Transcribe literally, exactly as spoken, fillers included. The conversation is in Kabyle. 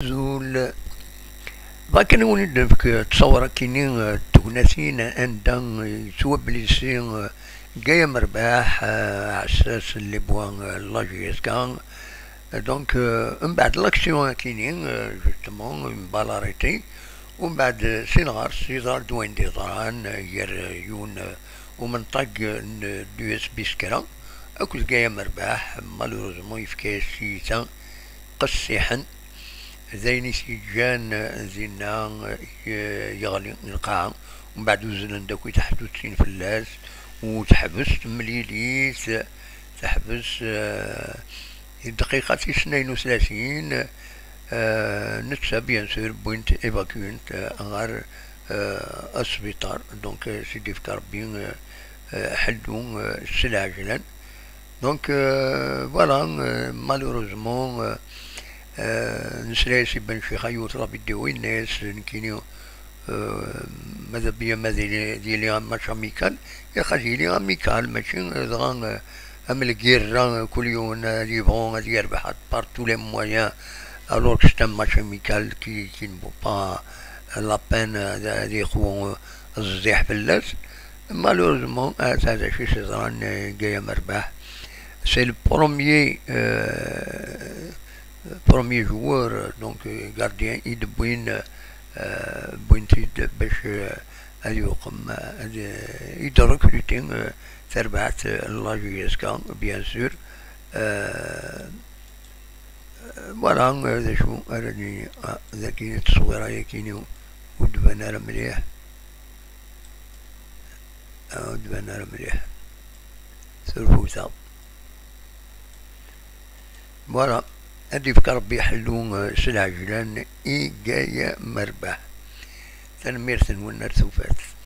Azul. Bɣiɣ kan ad wen-d-nefk ttṣawar akini, eh, n tegnatin anda yettwablisi, eh, Gaya Merbaḥ, eh, aɛessas n les bois, eh, la J S K. Donc, eh, mbeɛd l'action akini, eh, justement, une balle arrêtée, umbeɛd, eh, sin ɣer-s yeḍra-d wayen d-yeḍran, eh, gar, eh, yiwen, eh, umenṭag n l'U S B s kra akked Gaya Merbaḥ, malheureusement yefka-yas tiyita qessiḥen. D ayen i t-yeǧǧan dinna, eh, yeɣli i lqaɛa. Umbeɛd uzzlen-d akk i teḥdudtin fell-as, u teḥbes temlilit, teḥbes, eh, i dqiqa tis tnayen u tlatin, eh, netta, bien sûr, wwin-t, évacuent, eh, ɣer, eh, asbiṭar. Donc, eh, s id-ifka Rebbi, eh, eh, ḥellu, eh, s lɛejlan. Donc, euh, voilà, euh, malheureusement, euh, euh, nesla-as i Ben Chixa yiwet la vidéo, yenna-as, nekkini, euh, madha bia ma ad yili, ad yili match amical, ilaq ad yili amical, mačči, euh, dɣa, euh, am lgirra, euh, kul yiwen ad yebɣu ad yerbeḥ par tous les moyens, alors que c'est un match amical qui, qui ne vaut pas la peine, euh, ad, ad yeqwu, euh, zziḥ fell-as. Malheureusement, ah, ça, c'est chez Cézanne, euh, Gaya Merbaḥ. C'est le premier, euh, premier joueur, euh, donc, euh, gardien, i d-wwin, euh, wwin-t-id bac, euh, ad yuqem, euh, ad, euh, i d-recruter, euh, tarbaɛt, euh, la J S K, bien sûr. Euh, Voilà, d acu ara d-nini. Ah, dagi ttṣewwir ayakini ur d-ban ara mliḥ. Ah, ur d-ban ara mliḥ. Surfut-aɣ. Voilà. Ad d-ifk Rebbi ḥellu, eh, s lɛejlan i Gaya Merbaḥ. Tanemmirt-nwen ar tufat.